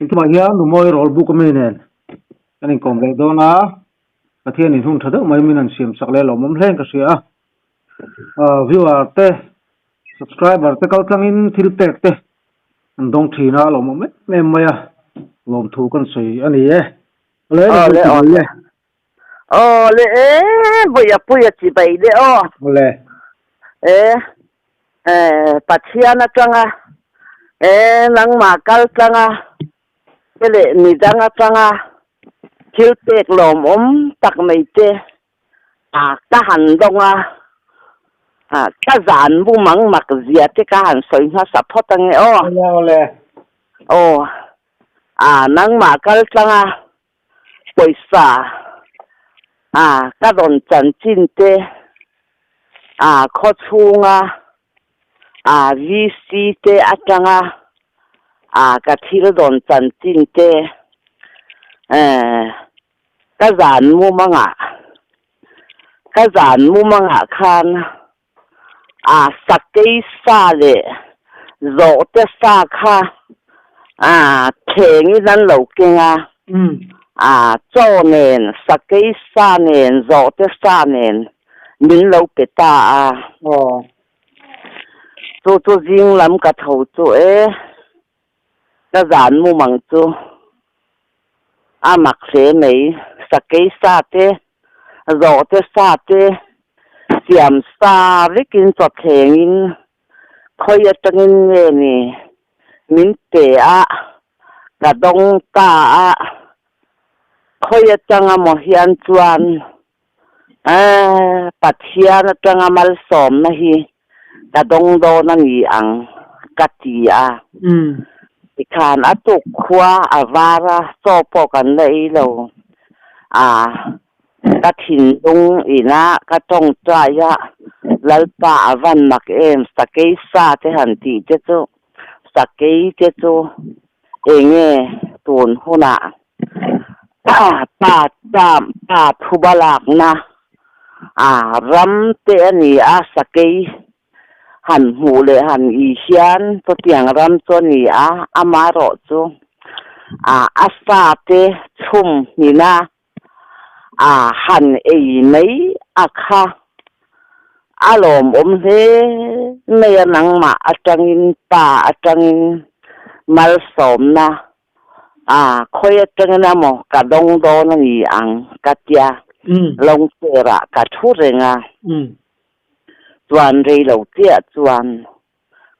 Intumah hian Numawi Rawlbuk ami nen kan inkawm leh dawn a, Pathian in hun tha deuh mai min han siam sak leh lawmawm hle in ka hria a. Ahh viewer te subscriber te kal tlangin thil pek te an dawng thin a lawmawm em em mai a, lawmthu kan sawi a ni e. Awle Awle awle awle e vawi a pui a chi bai le aw. Awle. E e Pathian atanga e nangmah kal tlanga te leh midang atanga thil pek lawmawm tak mai te a ka han dawng a, a ka zan bu mang mak zia te ka han sawi hmasa phawt ange aw. Awle awle. Aw a nangmah kal tlanga pawisa a ka rawn chanchin te a khaw chhunga a VC te atanga a ka thil rawn chanchin te eh Ka zan mumangah, ka zan mumangah khan a sakei sa leh zawhte sa kha a thlengin an lo keng a, a chaw nen, sakei sa nen, zawhte sa nen min lo pe ta a. Chu chu zing lam ka tho chu e. Ka zan mumang chu a mak hle mai. Sakei sa te, zawhte sa te, siam sa vekin chawthlengin khawi atangin nge ni min pe a, ka dawng ta a, khawi atanga maw hian chuan Pathian atanga malsawmna hi ka dawng dawn a ni ang ka ti a. Tikhan a tuk khua a var a, chaw pawh kan la ei lo a, ka thinlung ina ka tawngtai a, Lalpa a van mak em, sakei sa te han tih te chu, sakei te chu enge tun hunah pa cham pa thuba lakna a ram te a ni a sakei han hmuh leh han i hian chutiang ram chu a ni a amaherawh chu a a sa te chhum hmina a han ei mai a kha a lawmawm hle mai a nangmah atangin pa atangin malsawmna a khawi atangin emaw ka dawng dawn a ni ang ka tia lawng cherah ka thu reng a chuan rei lo chiah chuan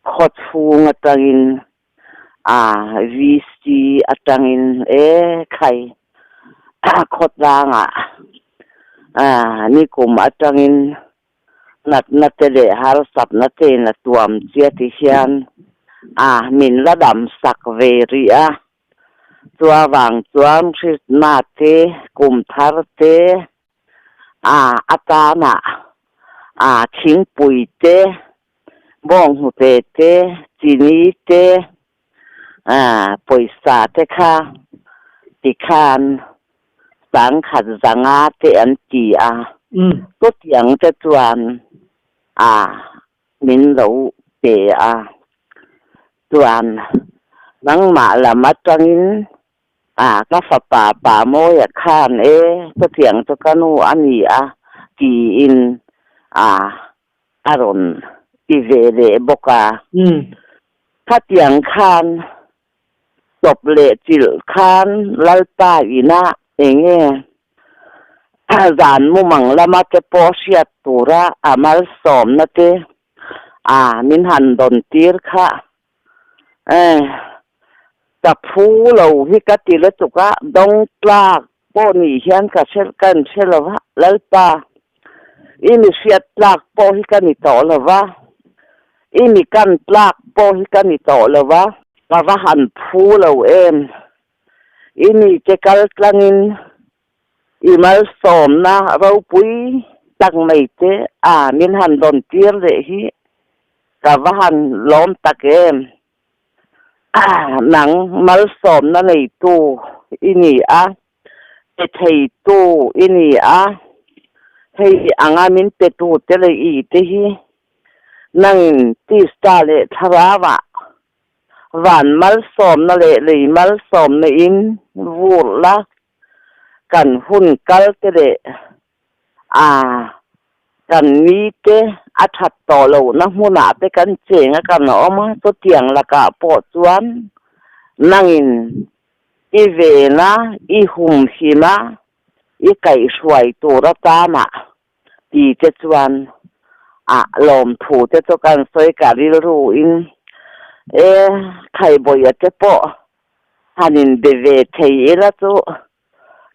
khaw chhung atangin A VC atangin e khai khawtlangah nikum atangin natna te leh harsatna te in a tuam chia ti hian a min la dam sak ve rih a. Chuavang chuan Krismas te kum thar te a atana a thingpui te Bawnghnute te, chini te, pawisa te kha tikhan sangkhat zanga te an ti a, chutiang te chuan a min lo pe a, chuan nangmah lam atangin a ka fapa pa Mawia khan e chutiang chu ka nu a ni a tiin a a rawn ti ve leh bawk a. Khatiang khan tawp leh chilh khan Lalpa inah enge zan mumang lama te pawh hriat tura a malsawmna te a min han dawn tir kha ka phu lo hi ka ti lutuk a, dawng tlak pawh nih hian ka hre ka in hre lo va, Lalpa, i mi hriat tlak pawh hi ka ni tawh lo va, i mi kan tlak pawh hi ka ni tawh lo va, ka va han phu lo em, i mite kal tlangin i malsawmna ropui tak mai te a min han dawn tir leh hi ka va han lawm tak em. Nang malsawmna neitu i ni a, pe theitu i ni a. Hei anga min petu te leh i te hi nangin tista leh thlarauah van malsawmna leh lei malsawmna in vur la, kan hun kal te leh a kan mite a that tawh lohna hmunah te kan cheng a kan awm a, chutiang lakah pawh chuan nangin i ven a, i humhim a, i kaihhruai tur atana ti te chuan a lawmthu te chu kan sawi ka rilru in e Thaibawiha te pawh han inbe ve thei ila chu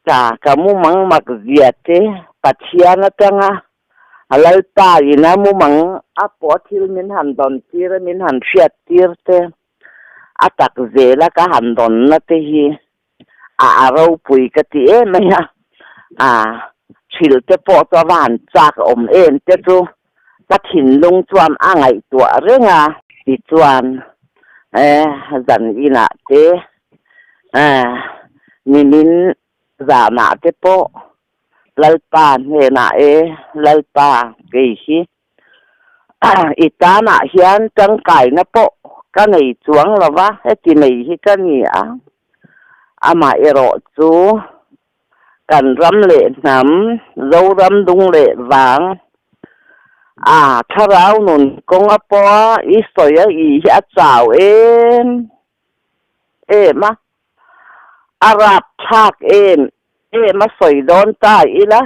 ka ka mumang mak zia te Pathian atanga a Lalpa ina mumang a pawh thil min han dawn tir a min han hriat tir te a tak zela ka han dawnna te hi a a ropui ka ti em mai a, a thil te pawh chu a va han chak awm em te chu ka thinlung chuan a ngaihtuah reng a. Tichuan e zan inah te e nimin zanah te pawh Lalpa hnenah e Lalpa kei hi I tanah hian tangkaina pawh ka nei chuang lo va, heti mai hi ka ni a. Amaherawh chu kan ram leh hnam, Zoram dung leh vang, a thlarau nun kawnga pawha i sawi a i hi a chau em em a, a rapthlak em Em a sawi dawn ta ila,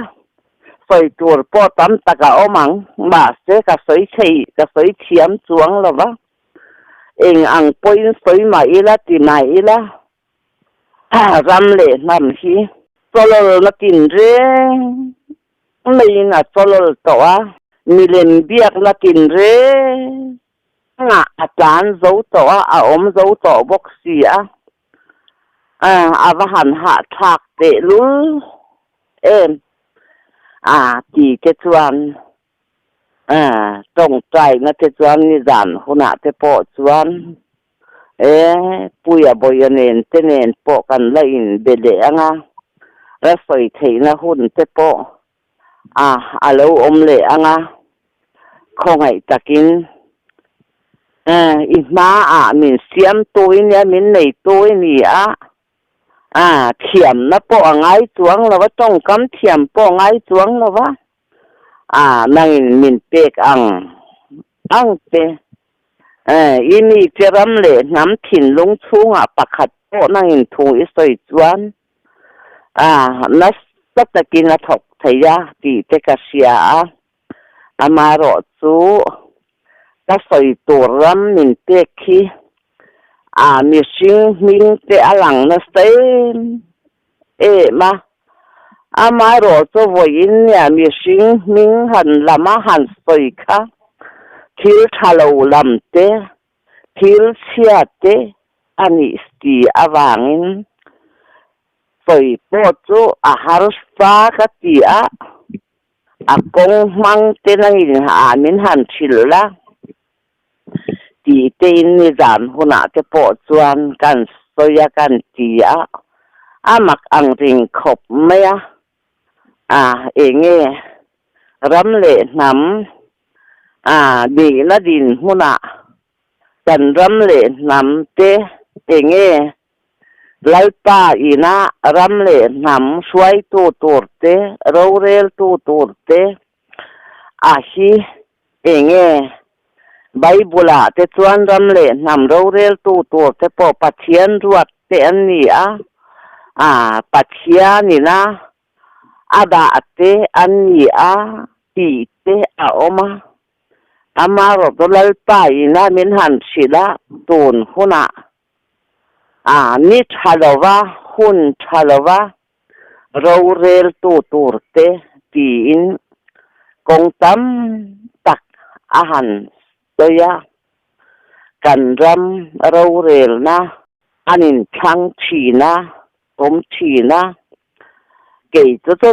sawi tur pawh tam tak a awm ang, mahse ka sawi thei, ka sawi thiam chuang lo va, eng ang pawhin sawi mah ila ti mah ila, ram leh hnam hi chawlawlna tinreng maiin a chawlawl tawh a, milem biakna tinreng ah a tlan zo tawh a, a awm zo tawh bawk si a. A va han hahthlak tehlul em a ti te chuan tawngtaina te chuan nizan hunah te pawh chuan e Puia Bawia nen te nen pawh kan la inbe leh ang a, la sawi theihna hun te pawh a a lo awm leh ang a, khawngaih takin i hmaah min siamtu i nia, min neitu i ni a, a thiamna pawh a ngai chuang lo a, tawngkam thiam pawh a ngai chuang lo a, a nangin min pek ang ang te, i mi che ram leh hnam thinlung chhungah pakhat pawh nangin thu i sawi chuan A, nasa takin a thawk thei a tih te ka hria a, amaherawh chu ka sawi tur ram min pek khi a mihring hming te a lang nasa em em a, amaherawh chu vawiin nia mihring hming han lam a han sawi kha thil tha lo lam te Thil chhia te a nih si avangin sawi pawh chu a harsa ka ti a, a kawng hmang te nangin ah min han hrilh la tih te in nizan hunah te pawh chuan kan sawi a kan ti a, a mak ang ring khawp mai a, a enge ram leh hnam A nihna dinhmunah kan ram leh hnam te enge Lalpa ina ram leh hnam hruaitu tur te, roreltu tur te a hi enge Bible-ah te chuan ram leh hnam roreltu tur te pawh Pathian ruat te an ni a, a Pathian ina A dah te an ni a tih te a awm a, amaherawhchu Lalpa ina min han hrilh a tun hunah a ni tha lova, hun tha lova roreltu tur te tiin kawng tam tak a han sawi a, kan ram rorelna an inthlang thin a. Awm thin a, kei chu chu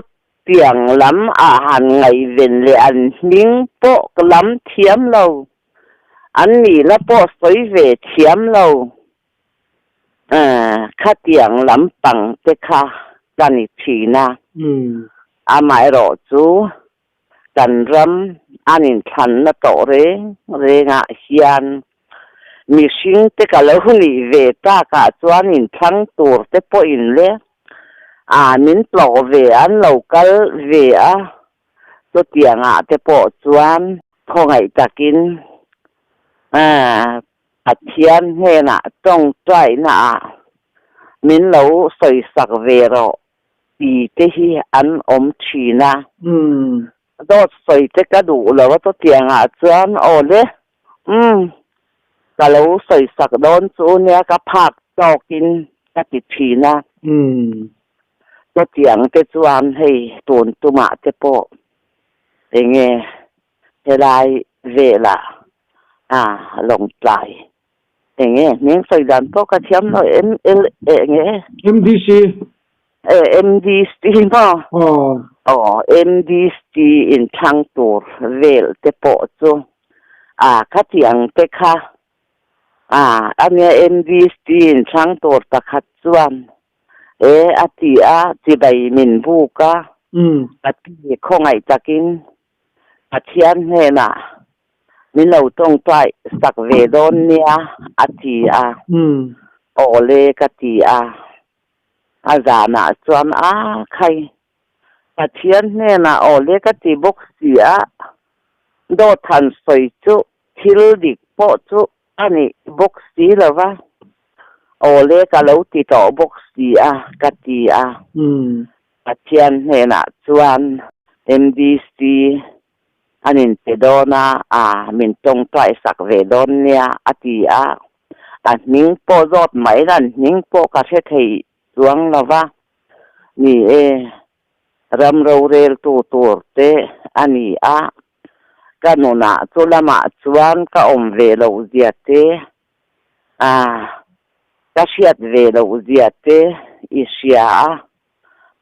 tiang lam ah han ngaihven leh an hming pawh ka lam thiam lo, an nihna pawh sawi ve thiam lo, khatiang lampang te kha ka ni thin a, amaherawh chu. Kan ram an inthlanna tawh reng rengah hian mihringte ka lo nih ve takah chuan inthlang tur te pawhin le a min tlawh ve an lo kal ve a, chutiangah te pawh chuan khawngaih takin Pathian hnenah tawngtainaah min lo sawisak ve rawh ti te hi an awm thin a. Dawt sawi te ka duh lo a chutiangah chuan aw le, umm ka lo sawisak dawn chu nia ka phak tawkin ka ti thin a. Chutiang te chuan hei tun tumah te pawh enge helai velah a Lawngtlai Enge hming sawi dan pawh ka thiam lo ML enge? MDC. E MDC maw? Aw. Aw MDC inthlang tur vel te pawh chu a khatiang te kha a ania MDC inthlang tur pakhat chuan e a ti a chibai min buk a ka ti khawngaih takin Pathian hnenah min lo tawngtai sak ve dawn nia a ti a, awle ka ti a, a zanah chuan a khai Pathian hnenah awle ka ti bawk si a, dawt han sawi chu thil dik pawh chu a ni bawk si lo va, awle ka lo ti tawh bawk si a ka ti a. Pathian hnenah chuan MDC an inpe dawn a, a min tawngtai sak ve dawn nia a ti a, a hming pawh zawt mai la an hming pawh ka hre thei chuang lo va, ni e, ram roreltu tur te a ni a, ka nunah chu lamah chuan ka awm ve loh zia te, a ka hriat ve loh zia te i hria a,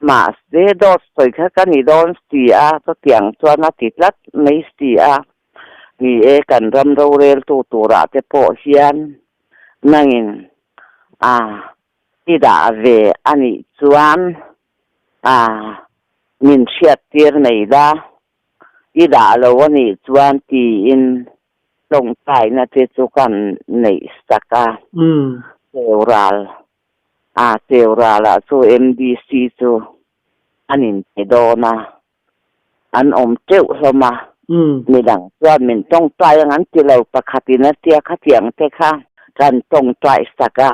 mahse dawt sawi kha ka ni dawn si a, chutiang chuan a ti tlat mai si a, ni e kan ram roreltu turah te pawh hian nangin a i dah ve a nih chuan a min hriattir mai la, i dah lo a nih chuan tiin Tawngtaina te chu kan neih sak a, Cheural a Cheuralah chu MDC chu an inpe dawn a, an awm teuh hlawm a, midang chuan min tawngtai ang an ti lo, pakhatin a tia khatiang te kha kan tawngtai sak a,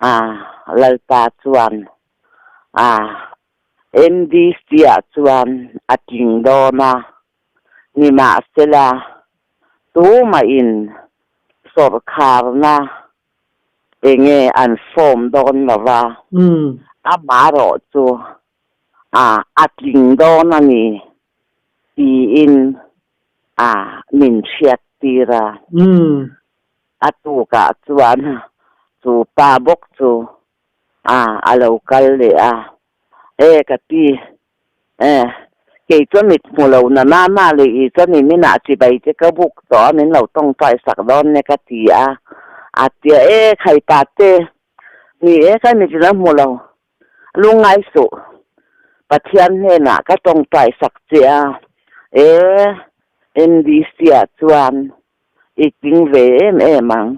a Lalpa chuan a MDC ah chuan a tling dawn a. Nimahsela, tumahin sawrkharna enge an form dawn lo va, amaherawh chu a a tling dawn a ni tiin a min hriattir a. A tukah chuan chu pa bawk chu a a lo kal leh a, E ka ti, E, kei chuan mit hmu lo na na na leh i chuan i minah chibai che ka buk tawh a, min lo tawngtai sak dawn nia ka ti a. A ti a, E, khaipa te, ni e, ka mit in a hmu lo, lungngai suh, Pathian hnenah ka tawngtai sak che a, e, MDC ah chuan i tling ve em em ang,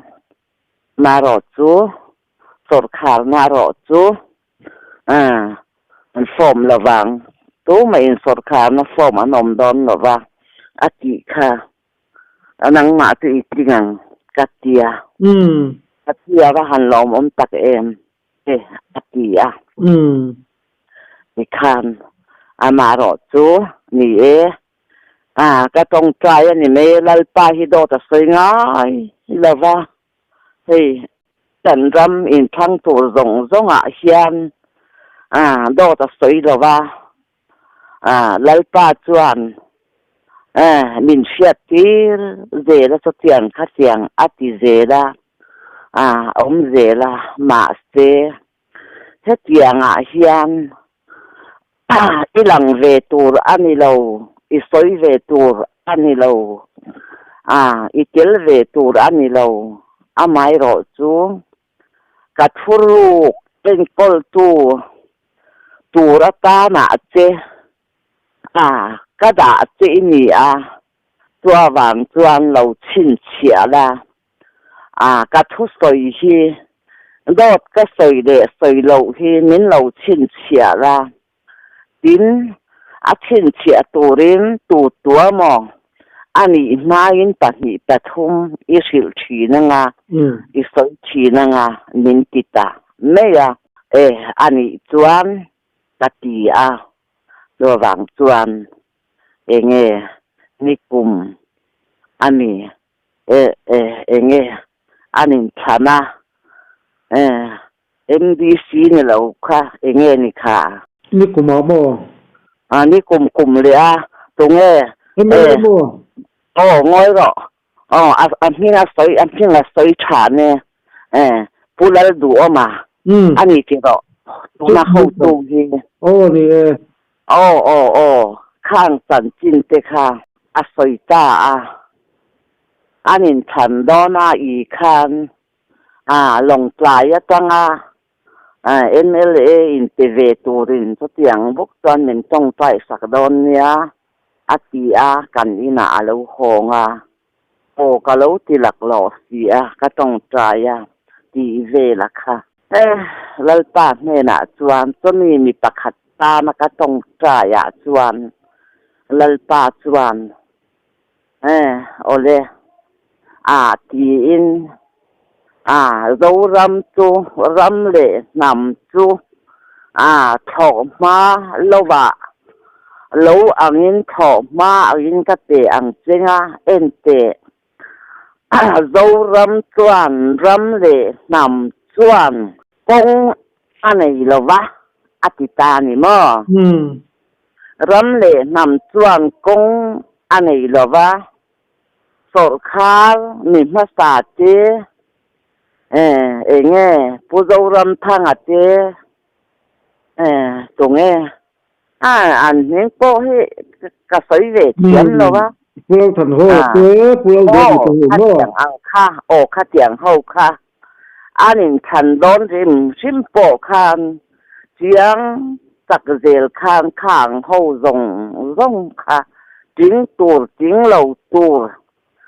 marawh chu sawrkharna rawh chu an form lo vang, tumah in sawrkharna form an awm dawn lo va a tih kha nangmah chu i tling ang ka ti a, ka ti a va han lawmawm tak em te a ti a, tikhan amah rawh chu ni e ka tawngtai a ni mai e, Lalpa hi dawt a sawi ngai lo va. Hei kan ram inthlang tur zawng zawngah hian dawt a sawi lo va, Lalpa chuan min hriat tir zel a, chutiang khatiang a ti zel a, a awm zel a, mahse hetiangah hian I lang ve tur a ni lo, i sawi ve tur a ni lo, a i tel ve tur a ni lo, amaherawh chu ka thuruk enkawltu tur atanah che a Ka dah che i ni a, chu avang chuan lo chhinchhiah la. A, ka thusawi hi dawt ka sawi leh sawi loh hi min lo chhinchhiah la. Tin, a chhinchhiah turin tu tua maw a nih hmain pahnih pathum i hrilh thin anga, i sawi thin anga min ti ta mai a. E, a nih chuan ka ti a, chuvang chuan enge nikum a ni e, e, enge an inthlan a, e, MDC ni lo kha enge ni kha? Ni kum ah maw? A ni kum kum leh a, tunge? MLA maw? Aw ngawi rawh. Aw a a hming a sawi a hming a sawi tha ne. E Pu Lalduhawma a ni ti rawh. Tuna hotu hi. Aw ni e. Aw aw aw khang chanchin te kha a sawi ta a. An inthlan dawn a i khan A Lawngtlai atanga mla in pe ve turin chutiang bawk chuan min tawngtai sak dawn nia a ti a, kan inah a lo hawng a, aw ka lo ti laklawh si a, ka tawngtai a tih vel a kha. E, Lalpa hnenah chuan chawmi mi pakhat tana ka tawngtai ah chuan Lalpa chuan E, awle. A tiin a Zoram chu ram leh hnam chu a thlawh hma lovah lo angin thlawh hma angin ka pe ang cheng a, en teh. Zoram chuan ram leh hnam chuan kawng a nei lova a ti ta a ni maw? Ram leh hnam chuan kawng a nei lo va, sawrkhar mi hmasa te, eng nge Pu Zoramthanga te, tunge an hming pawh hi ka sawi ve thiam lo va. Pu Lalthanhaw te, Pu Lalduhawm te ho maw? Khatiang ang kha, aw khatiang ho kha An inchhan dawn hrim hrim pawh khan chiang tak zel khan khang ho zawng zawng kha ting tur ting lo tur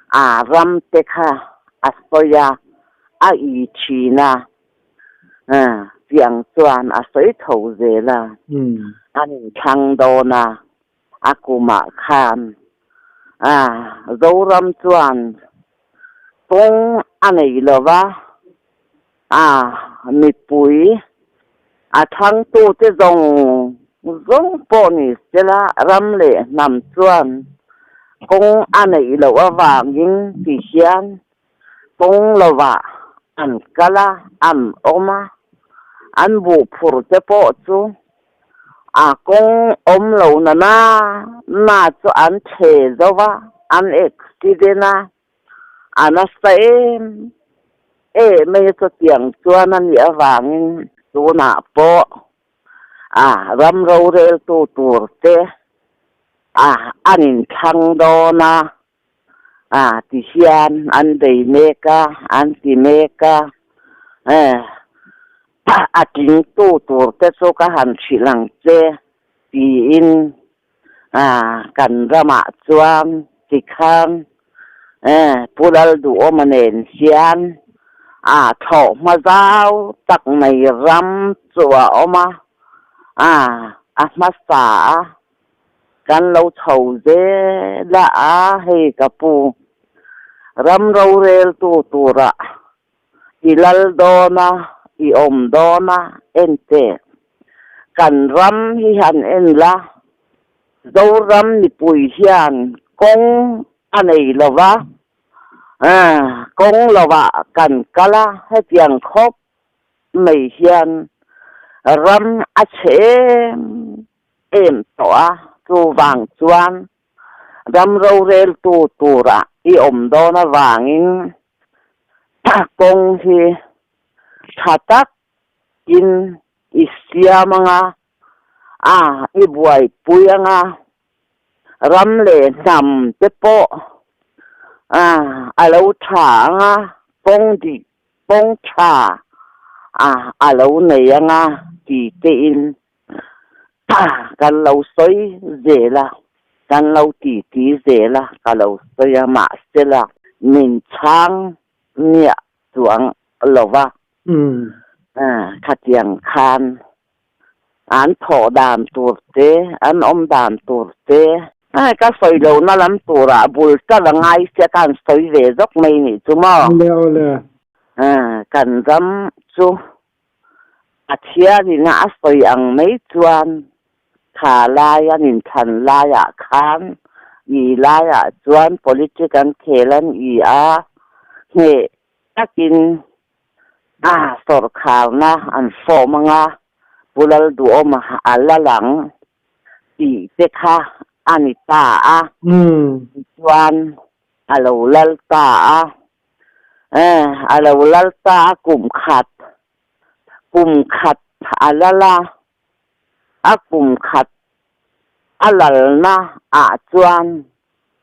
a ram te kha a sawi a, a i thin a, chiang chuan a sawi tho zel a, an inthlang dawn a, a kumah khan a Zoram chuan kawng a nei lo va, a mipui a thangtute zawng zawng pawh ni sela ram leh hnam chuan kawng a neih loh avangin ti hian kawng lovah an kal a, an awm a, an buhphur te pawh chu A kawng awm lo na na na chu an chhe zo va, an accident a, a nasa em em mai a chutiang chuan a nih avangin tunah pawh a ram roreltu tur te a an inthlang dawn a, a ti hian an bei mek a, an ti mek a, eh a tlingtu tur te chu ka han hrilh ang che tiin a kan ramah chuan tikhan eh Pu Lalduhawma nen hian a thlawh hma zau tak mai ram chu a awm a, a a hmasa a. Kan lo chho zel a, a hei ka pu, ram roreltu tura i lal dawn a, i awm dawn a, en teh. Kan ram hi han en la, Zoram mipui hian kawng a nei lo va, kawng lovah kan kal a, hetiang khawp mai hian ram a chhe em em tawh a, chuvang chuan ram roreltu tura i awm dawn avangin kawng hi tha takin i siam anga, a i buaipui anga, ram leh hnam te pawh a lo tha anga, kawng dik kawng tha a lo nei anga ti tein Kan lo sawi zel a, Kan lo titi zel a, ka lo sawi a, mahsela min chhang miah chuang lo va. Khatiang khan an thawh dan tur te, an awm dan tur te. Ka sawi lohna lam turah bul tal a ngai sia ka han sawi ve zawk mai nih chu maw? Awle awle. Kan ram chu Pathianin a sawi ang mai chuan tha lai an inthan laiah khan i laiah chuan politic an khel an i a, hneh takin a sawrkharna an fawm ang a, Pu Lalduhawma a la lang tih te kha a ni ta a, tichuan a lo lal ta a. Eh, a lo lal ta a kum khat, kum khat a lal a, a kum khat a lalna ah chuan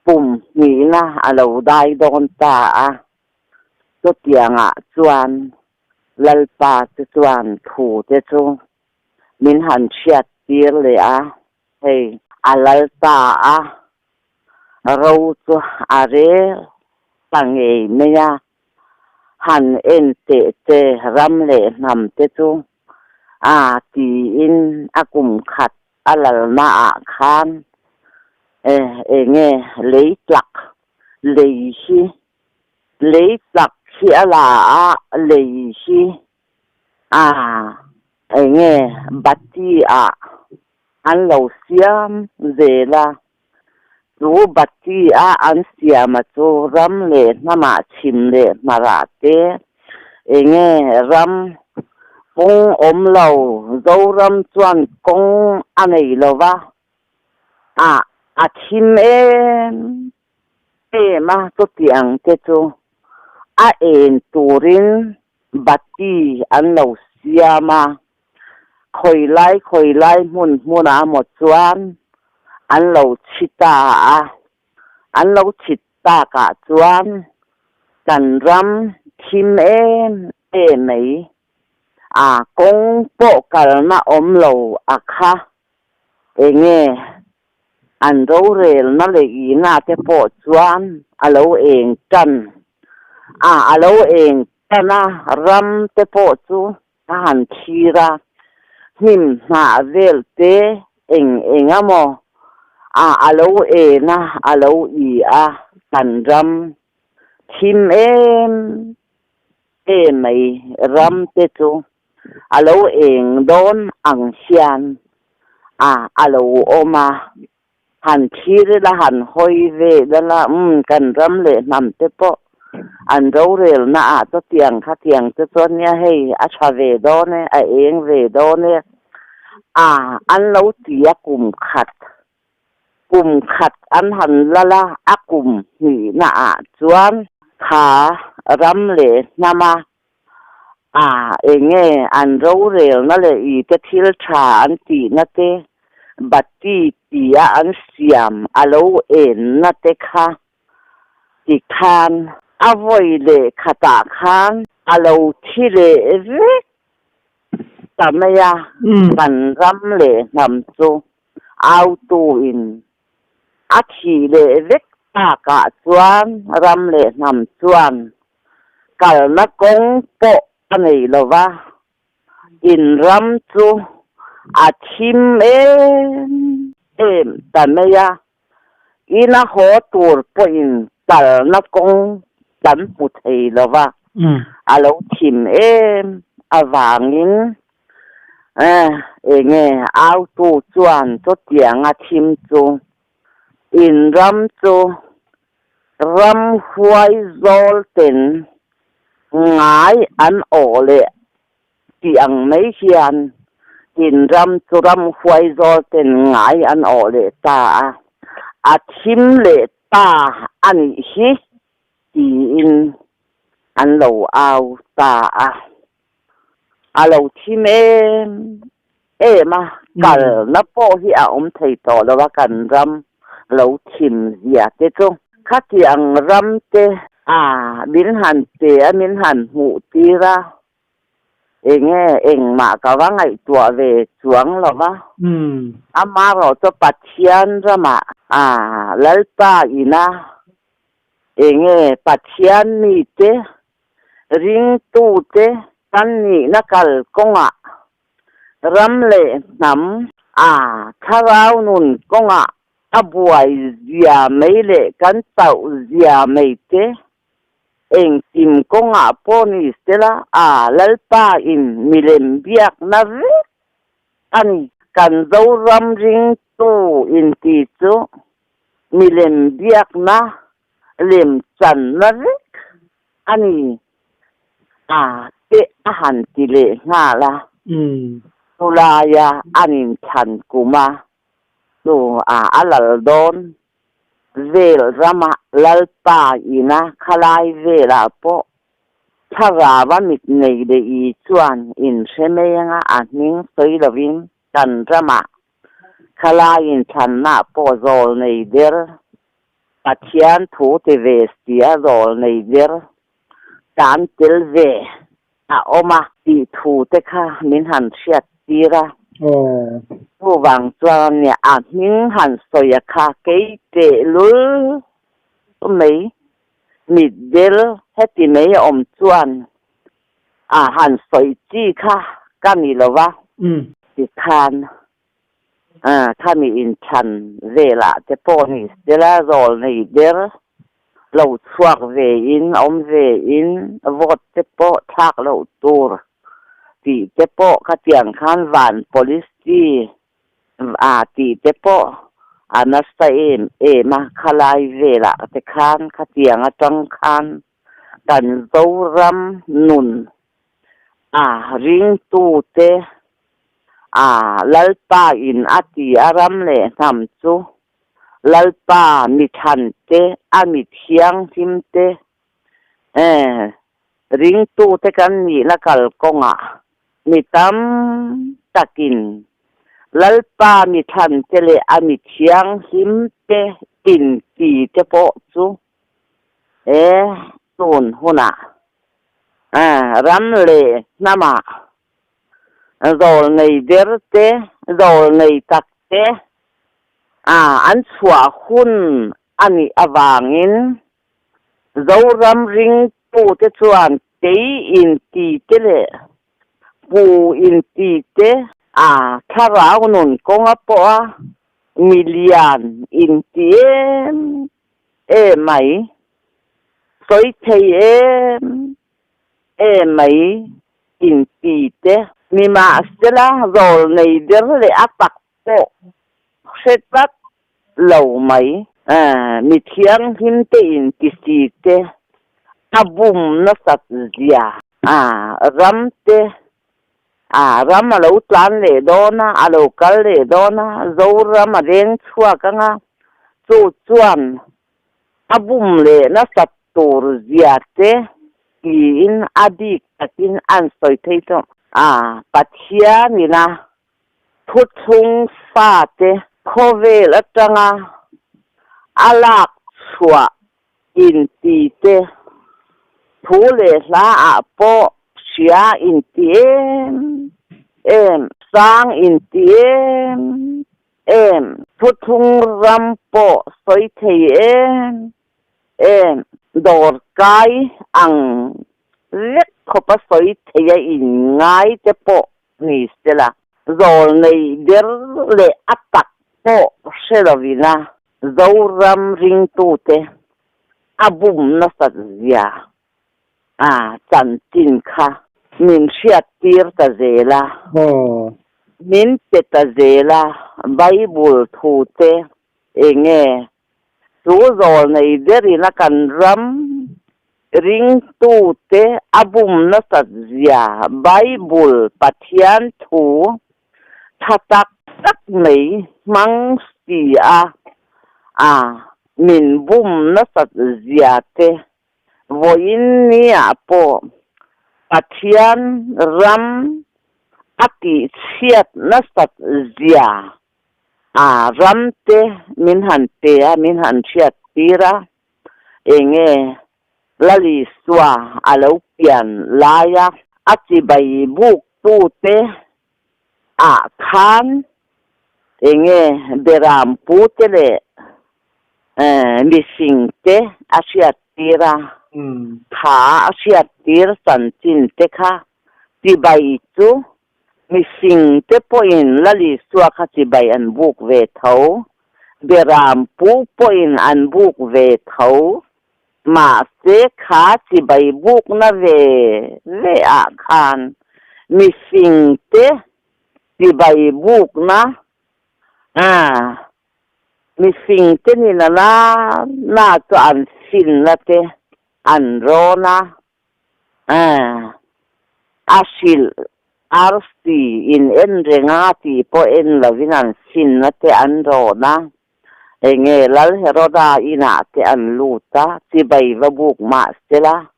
pum hnihna a lo dai dawn ta a, chutiangah chuan Lalpa te chuan thu te chu min han hriat tir leh a, hei a lal ta a, Ro chu a rel ta ngei mai a, han en teh che ram leh hnam te chu a tiin a kum khat a lalna ah khan e enge lei tlak lei hi lei tlak hi a la a lei hi a enge bati ah an lo siam zel a. Chu bati a an siam a chu ram leh hnamah chhim leh hmarah te enge ram kawng awm lo, Zoram chuan kawng a nei lo va, a a thim em em a chutiang te chu a en turin bati an lo siam a. Khawi lai khawi lai hmun hmunah maw chuan an lo chhi ta a, an lo chhit takah chuan kan ram thim em em mai a, kawng pawh kalna awm lo a kha enge an rorelna leh ihna te pawh chuan a lo eng tan a, a lo eng tan a, ram te pawh chu A han thlir a, hnim hnah vel te eng eng a maw a a lo en a, a lo i a, kan ram thim em em mai ram te chu a lo eng dawn ang hian a a lo awm a, Han thlir ila, han hawi ve ila, umm, kan ram leh hnam te pawh an rorelna ah chu tiang kha tiang te chuan nia hei a tha ve dawn e, a eng ve dawn e, a an lo ti a kum khat, kum khat an han lal a, a kum hnihna ah chuan kha ram leh hnam a A, enge an rorelna leh i te thil tha an tihna te, bati tia an siam a lo enna te kha ti khan a vawi leh khatah khan a lo thi leh vek ta mai a, kan ram leh hnam chu autu in a thih leh vek takah chuan ram leh hnam chuan Kalna kawng pawh a nei lo va, in ram chu a thim em em ta mai a, ina haw tur pawhin kalna kawng kan hmu thei lo va, a lo thim em avangin enge autu chuan chutiang a thim chu in ram chu Ramhuai zawl ten ngai an awh leh tih ang mai hian in ram chu ramhuai zawl ten ngai an awh leh ta a, a thim leh ta a nih hi tiin an lo au ta a. A lo thim em em a, kalna pawh hi a awm thei tawh lo a kan ram lo thim zia te chu. Khatiang ram te a min han pe a, min han hmuh tir a. Enge engmah ka va ngaihtuah ve chuang lo va. Amaherawh chu Pathian ramah a Lalpa ina enge Pathian mite ringtute kan nihna kal kawngah ram leh hnam a thlarau nun kawngah a buai zia mai leh kan chauh zia mai te Engkim kawngah pawh ni sela a Lalpa in milem biakna vek a ni. Kan Zoram ringtu inti chu milem biakna lem channa vek a ni a teh a han ti leh nghal a. Chulaia an inthlan kum a chu a a lal dawn Vel rama Lalpa ina khalai velah pawh thlarau a mit nei leh i chuan inhre mai anga a hming sawi lovin kan ramah khalai inthlanna pawh zawl nei der Pathian thu ti ve si a zawl nei der tan tel ve a awm a tih thu te kha min han hriat tir a. Chuvang chuan nia a hming han sawi a kha kei teh lul mai mitdel heti mai a awm chuan a han sawi chi kha ka ni lo va. Tikhan Khami inchhan velah te pawh ni sela zawl nei der lo chhuak ve in awm ve in vote te pawh thlak loh tur tih te pawh khatiang khan van policy a tih te pawh a nasa em em a khalai velah te khan khatiang atang khan kan Zoram nun a ringtute A Lalpa in a ti a ram leh hnam chu Lalpa mi thlan te a mi thianghlim te eh ringtu te kan nihna kalkawngah mi tam takin Lalpa mi thlan te leh a mi thianghlim te inti te pawh chu eh tun hunah eh ram leh hnamah Zawl nei der te, zawl nei tak te a an chhuah hun a nih avangin Zoram ringtute chuan kei inti te leh pu inti te a thlarau nun kawnga pawha milian inti em em mai, sawi thei em em mai inti te. Nimahsela zawl nei der leh a tak pawh hre tlat lo mai. Mi thianghlim te inti si te a bum nasat zia. Ram te ram a lo tlan leh dawn a, a lo kal leh dawn a, Zoram a leng chhuak ang a, chu chuan A bum leh nasat tur zia te tiin a bik takin an sawi thei tawh. A Pathianina thuthlung fate khawvel atanga a lak chhuah inti te thu leh hla ah pawh hria inti em em, sang inti em Em, thuthlung ram pawh sawi thei em em, dawr kai ang vek khawpa sawi thei a inngai te pawh ni sela, zawl nei der leh a tak pawh hre lovina Zoram ringtute a bum nasat zia a chanchin kha min hriattir ta zel a, min pe ta zel a, Bible thu te enge chu zawl nei berin a kan ram ringtute a bum nasat zia Bible Pathian thu tha tak tak mai hmang si a a min bum nasat zia te Vawiin niah pawh Pathian ram a tihchhiat nasat zia a ramte min han pe a, min han hriat tir a, enge Lal Isua a lo pian laia. A chibai buk tute ah khan enge beram pu te leh mihring te a hriat tir a, tha a hriat tir chanchin te kha chibai chu mihring te pawhin Lal Isua kha chibai an buk ve tho, beram pu pawhin an buk ve tho. Mahse kha chibai bukna ve ve ah khan mihring te chibai bukna mihring te ni na na na chu an finna te an rawn a, a hrilh arsi in en reng a tih pawh en lovin an finna te an rawn a. Enge Lal Heroda inah te an lut a, chibai va buk mah sela,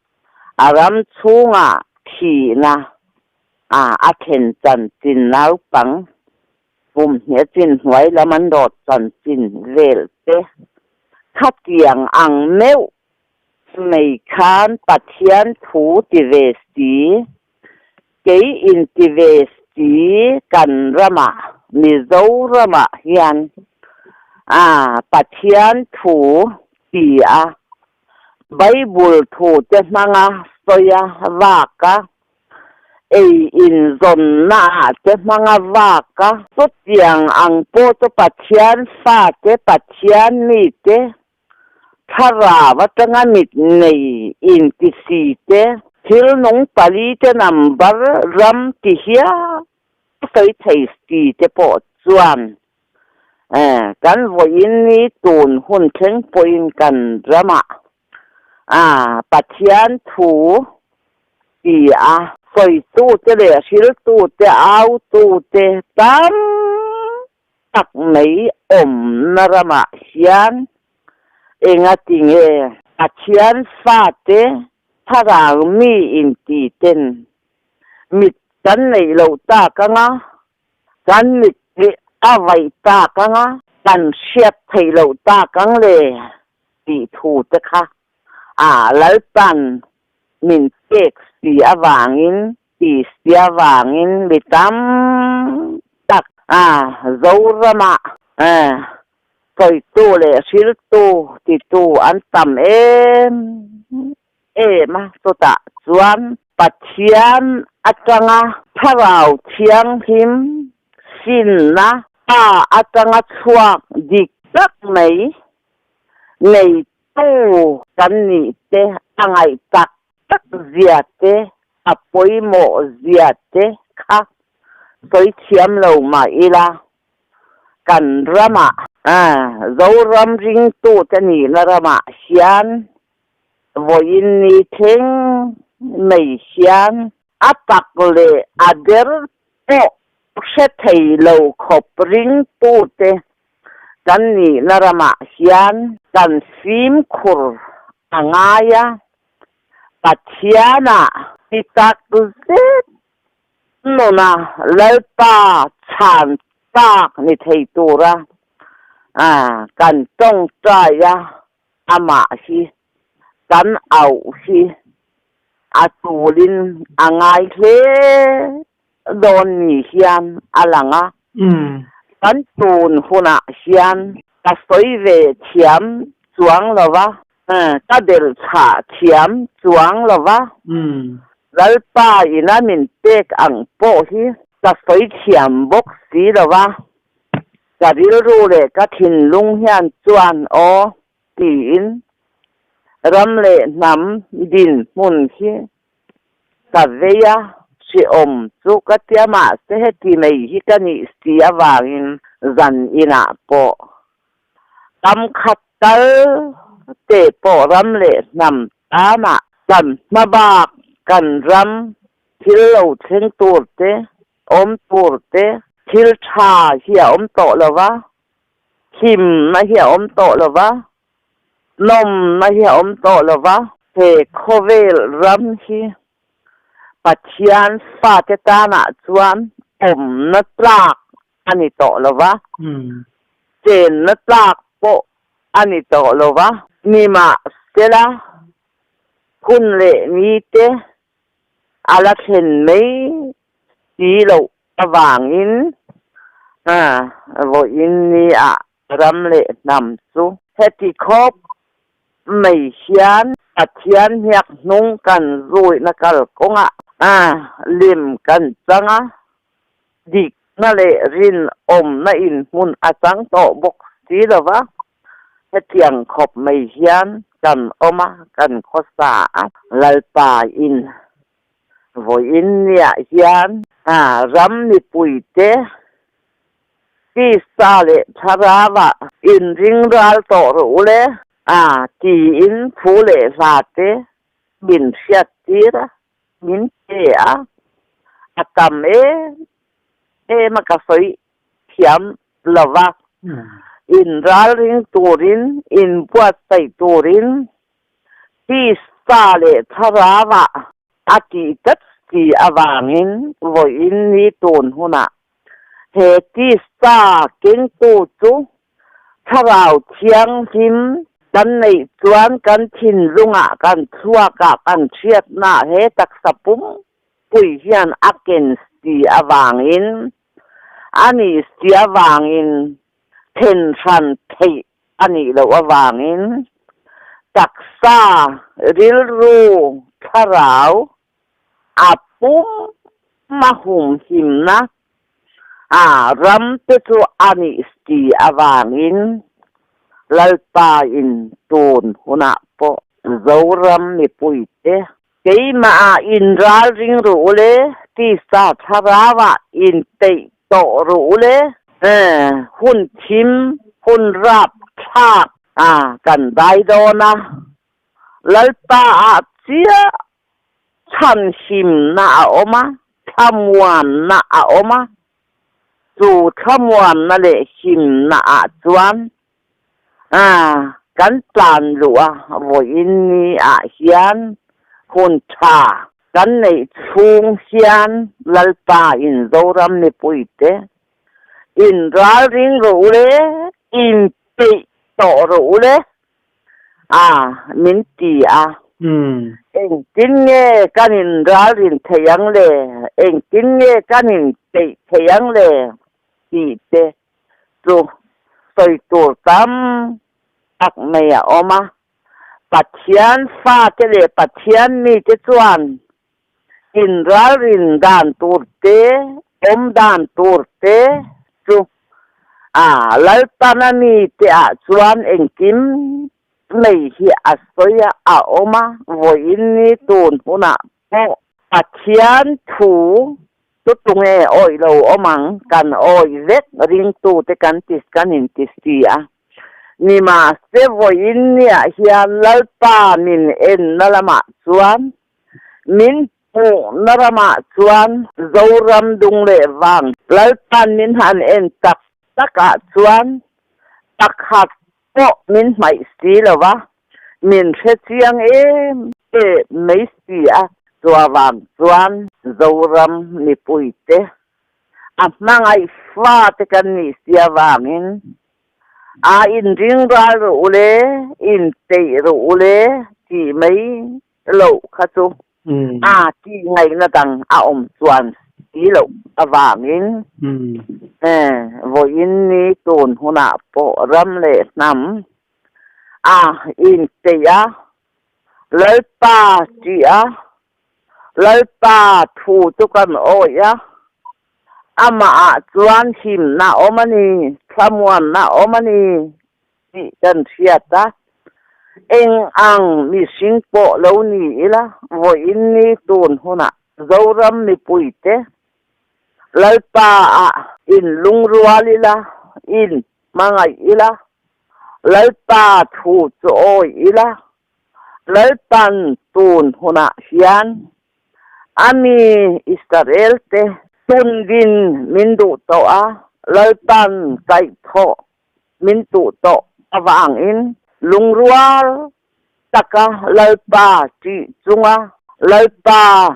a ram chhungah thihna a a thlen chanchin naupang pumhnih chin hnuai lam an rawt chanchin vel te khatiang ang meuh mai khan Pathian thu ti ve si, kei inti ve si kan ramah Mizoramah hian a Pathian thu ti a Bible thu te hmanga sawi a vak a, ei inzawnna ah te hmanga vak a. Chutiang ang pawh chu Pathian fate, Pathian mite Thlarau atanga mit nei intisi te, thil nung pali te number ram ti hial sawi thei si te pawh chuan kan vawiin ni tun hun thleng pawhin kan ramah Pathian thu ti a sawitute leh hriltute, autute tam tak mai awmna ramah hian engati nge Pathian fate thlarau mi inti ten mit kan neih loh tak anga, kan mit hi a vaih tak anga, kan hriat theih loh tak ang le tih thu te kha a Lalpan min pek si avangin Ti sia vangin mi tam tak a Zoramah sawitu leh hriltu titu an tam em em a, chutah chuan Pathian atanga Thlarau Thianghlim sinna pa atanga chhuak dik tak mai neitu kan nih te a ngaih tak tak zia te, a pawimawh zia te kha sawi thiam lo mah ila, kan ramah, Zoram ringtute nihna ramah hian vawiin ni thleng mai hian a tak leh a der pawh hre thei lo khawp ringtute kan nihna ramah hian kan fimkhur a ngai a, Pathianah ti tak zet nuna Lalpa chhan tak ni thei tura kan tawngtai a, amah hi kan auh hi a tulin a ngai hle dawn ni hian a lang a. Kan tun hunah hian ka sawi ve thiam chuang lo va, ka belh chhah thiam chuang lo va, Lalpa ina min pek ang pawh hi ka sawi thiam bawk si lo va, ka rilru leh ka thinlung hian chuan aw tiin ram leh hnam dinhmun hi Ka vei a, hrehawm chu ka tia mahse heti mai hi ka nih si avangin zan inah pawh kam khat tal te pawh ram leh hnam tanah kan hma bak kan ram thil lo thleng tur te, awm tur te, thil tha hi a awm tawh lo va, hlimna hi a awm tawh lo va. Nawmna hi a awm tawh lo va, he khawvel ram hi Pathian fate tanah chuan awmna tlak a ni tawh lo va, chenna tlak pawh a ni tawh lo va. Nimahsela, hun leh nite. a la thlen mai si loh avangin vawiin ni-ah ram leh hnam chu heti khawp mai hian Pathian hniak hnung kan zuihna kalkawngah lim kan chang a, dikna leh rinawmna inhmun a chang tawh bawk si lo va, hetiang khawp mai hian kan awm a, kan khawsa a. Lalpa in vawiin niah hian ram mipuite tisa leh thlarau ah inring ral tawh rawh u le tiin thu leh hla te min hriattir a. Min pe a, a tam em em a ka sawi thiam lo va, in ralring turin, in buatsaih turin tisa leh thlarau ah a tih tlat si avangin vawiin ni tun hunah he tisa kengtu chu Thlarau Thianghlim kan neih chuan kan thinlungah, kan thluakah, kan hriatnaah he taksa pumpui hian a ken si avangin, a nih si avangin, then hran theih a nih loh avangin, taksa, rilru, thlarau a pum a humhimna a ram te chu a nih si avangin Lalpa in tun hunah pawh Zoram mipuite keimah ah in ralring ru ule, tisa thlarau ah in peih tawh ru ule, hun thim, hun rap thlak a kan dai dawn a, Lalpa ah chiah chhanhimna a awm a, thlamuanna a awm a, chu thlamuanna leh himna ah chuan kan tlan luh a, vawiin ni ah hian hun tha kan neih chhung hian Lalpa in Zoram mipuite in ralring rawh u le, in peih tawh rawh u le. A, min ti a. Engtin nge kan in ralrin thei ang le? Engtin nge kan in peih thei ang le? tih te chu sawi tur tam tak mai a awm a. Pathian fate leh Pathian mite chuan in ralrin dan tur te, awm dan tur te chu a Lalpana mite ah chuan engkim mai hi a sawi a, a awm a, vawiin ni tun hunah pawh Pathian thu chu tunge awih lo awm ang, kan awih vek ringtute kan ti kan inti si a. Nimahse vawiin niah hian Lalpa min enna lamah chuan Min hmuhna ramah chuan Zoram dung leh vang Lalpan min han en tak takah chuan pakhat pawh min hmaih si lo va, min hre chiang em em mai si a. Chuvang chuan Zoram mipuite a hmangaih fate kan nih si avangin a inring ral rawh u le, inpeih rawh u le tih mai loh kha chu a tih ngaihna dang a awm chuan si loh avangin vawiin ni tun hunah pawh ram leh hnam a inpeih a, Lalpa tih a, Lalpa thu chu kan awih a, amahah chuan himna a awm a ni, thlamuanna a awm a ni tih kan hriat a, eng ang mihring pawh lo ni ila, vawiin ni tun hunah Zoram mipuite Lalpa ah in lungrual ila, in hmangaih ila, Lalpa thu chu awih ila, Lalpan tun hunah hian a mi Israel te tundin min duh tawh a, Lalpan kaihthawh min tuh tawh avangin lungrual taka Lalpa ṭih chunga Lalpa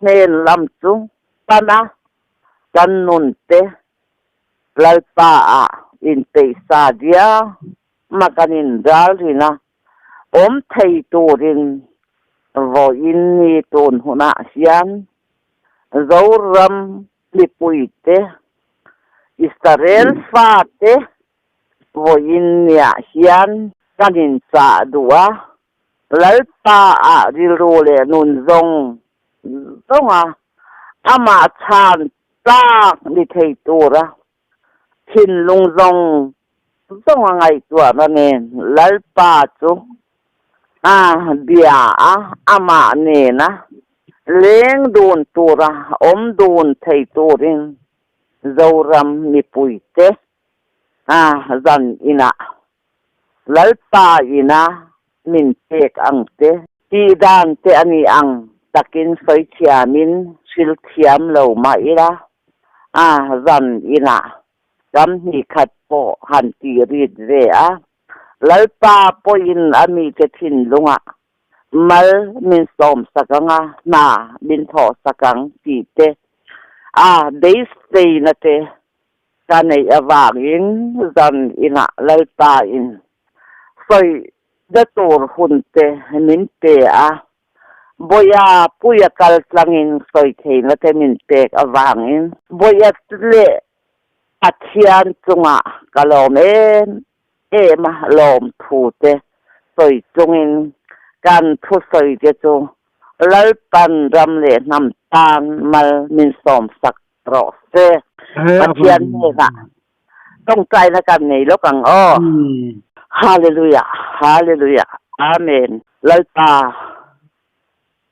hnen lam chu pana kan nunte Lalpa ah inpeihsa diam a kan inralrin a, awm thei turin. Vawiin ni tun hunah hian Zoram mipuite, Israel fate vawiin niah hian kan inchah duh a, Lalpa-ah rilru leh nun zawng zawnga amah chhan tlak ni thei tura thinlung zawng zawnga ngaihtuahna nen Lalpa chu a bia a, amah nena leng dun tura awm dun thei turin Zoram mipuite a zan inah Lalpa ina min pek ang te. Tih dan te a ni ang takin sawi thiamin hril thiam lo mah ila, a zan inah kam hnih khat pawh han ti rit ve a, Lalpa pawhin a mite thinlungah mal min sawm sak ang a, hna min thawh sak ang tih te a beiseina te Ka neih avangin zan inah Lalpa in sawi na tur hun te min pe a, Bawia puia kal tlangin sawi theihna te min pek avangin Bawia leh Pathian chungah ka lawm em em a, lawmthu te sawi chungin kan thusawi te chu Lalpan ram leh hnam tan mal min sawmsak rawh se. Pathian hnenah tawngtaina kan nei lawk ang aw. Hallelujah Hallelujah Amen Lalpa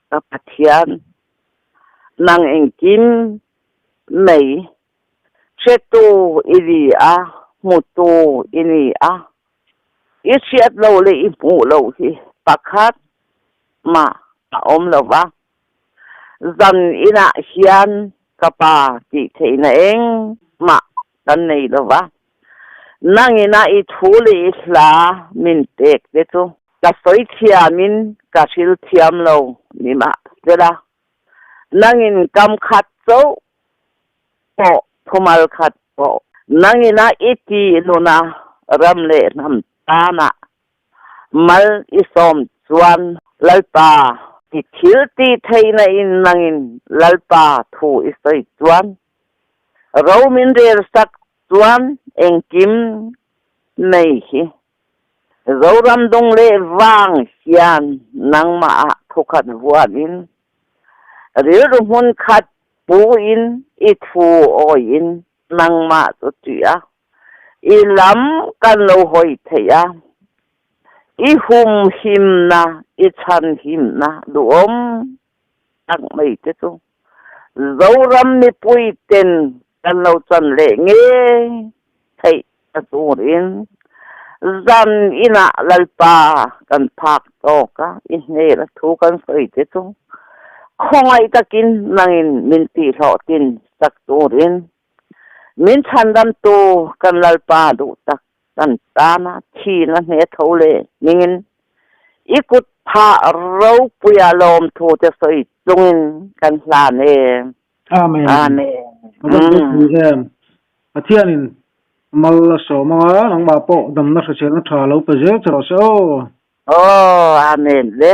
ka Pathian nang engkim mai hretu i ni a hmutu i ni a i hriat loh leh i hmuh loh hi pakhat mah a awm lo va. Zan inah hian ka pa tih theihna engmah kan nei lo va, nangina i thu leh i hla min pek te chu ka sawi thiamin ka hril thiam lo ni mah sela, nangin kam khat chauh pawh thumal khat pawh nangina i tih nuna ram leh hnam tanah Mal i sawm chuan Lalpa i thil tih theihna in nangin Lalpa thu i sawi chuan ro min rel sak chuan engkim nei hi Zoram dung leh vang hian nangmah ah thukhat vuan in rilru hmun khat pu in i thu awi in nangmah chu ṭih a I lam kan lo hawi theih a, i humhimna, i chhanhimna duhawm tak mai te chu Zoram mipui ten kan lo chan leh ngei theih ta turin zan inah Lalpa kan phak tawk a, i hnela thu kan sawi te chu khawngaih takin nangin min tihhlawhtin sak turin Min chhandamtu kan Lalpa duh tak kan tana thina hne tho leh hmingin i kut phah ropuia lawmthu te sawi chungin kan hlan e. Amen. Amen. A va ropui em. Pathianin mal a sawm anga nangmah pawh damna hriselna tha lo pe zel che rawh se aw. Aw, Amen le.